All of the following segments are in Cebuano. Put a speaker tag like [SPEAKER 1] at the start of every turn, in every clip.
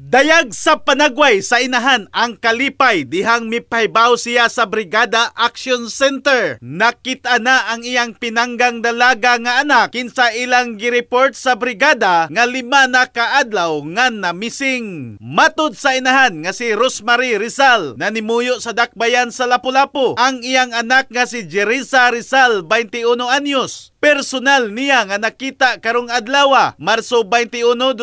[SPEAKER 1] Dayag sa panagway sa inahan ang kalipay dihang mipahibaw siya sa Brigada Action Center. Nakita na ang iyang pinanggang dalaga nga anak kinsa ilang gireport sa brigada nga 5 na kaadlaw nga namising. Matud sa inahan nga si Rosemary Rizal na nimuyo sa Dakbayan sa Lapu-Lapu, ang iyang anak nga si Jerisa Rizal, 21 anyos, personal niya nga nakita karong adlawa, Marso 21,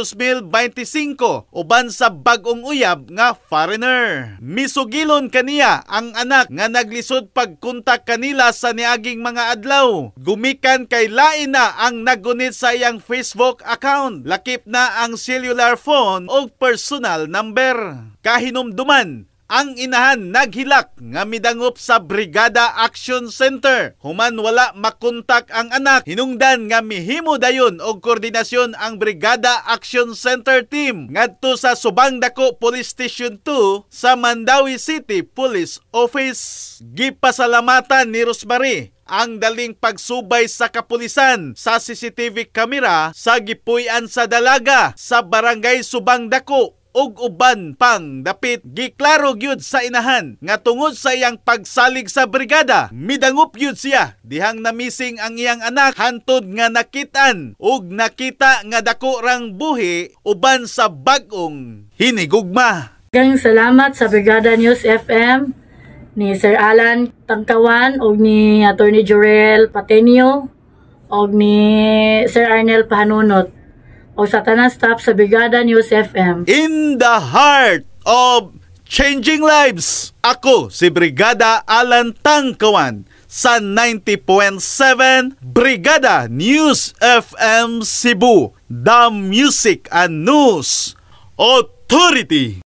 [SPEAKER 1] 2025, uban sa bag-ong uyab nga foreigner. Misugilon kaniya ang anak nga naglisod pagkontak kanila sa niaging mga adlaw. Gumikan kay lain na ang naggunit sa iyang Facebook account. Lakip na ang cellular phone o personal number. Kahinumduman, ang inahan naghilak nga midangop sa Brigada Action Center. Human wala makontak ang anak, hinungdan nga mihimo dayon og koordinasyon ang Brigada Action Center team ngadto sa Subang Dako Police Station 2 sa Mandaue City Police Office. Gipasalamatan ni Rosemary ang daling pagsubay sa kapulisan sa CCTV camera sa gipuy-an sa dalaga sa Barangay Subang Dako ug uban pang dapit. Giklaro gyud sa inahan nga tungod sa iyang pagsalig sa brigada, midangop gyud siya dihang namising ang iyang anak hantod nga nakitaan ug nakita nga dako rang buhi uban sa bag-ong hinigugma.
[SPEAKER 2] Daghang salamat sa Brigada News FM ni Sir Alan Tangkawan ug ni Attorney Jorel Patenio ug ni Sir Arnel Pahanunot o sa tanang staff sa Brigada News FM.
[SPEAKER 1] In the heart of changing lives, ako si Brigada Alan Tangkawan sa 90.7 Brigada News FM Cebu, the Music and News Authority.